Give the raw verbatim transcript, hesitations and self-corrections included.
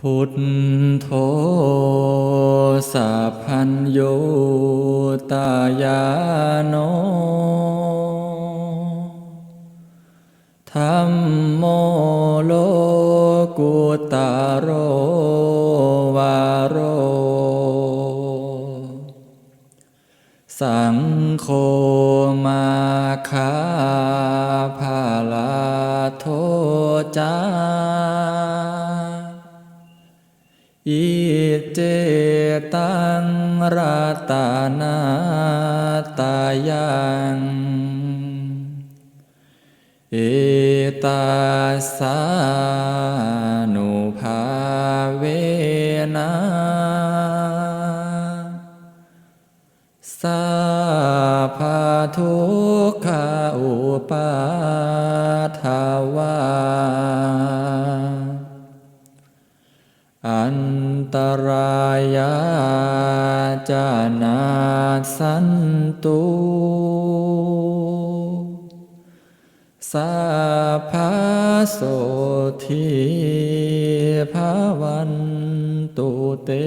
Buddho sabbaññutañāṇo, dhammo lokuttaro varo, saṅgho maggaphalaṭṭho ca, iccetaṃ ratanattayaṃ, etassānubhāvena sabbadukkhā upaddavā antarāyā ca nassantu, sabbasotthī bhavantu te.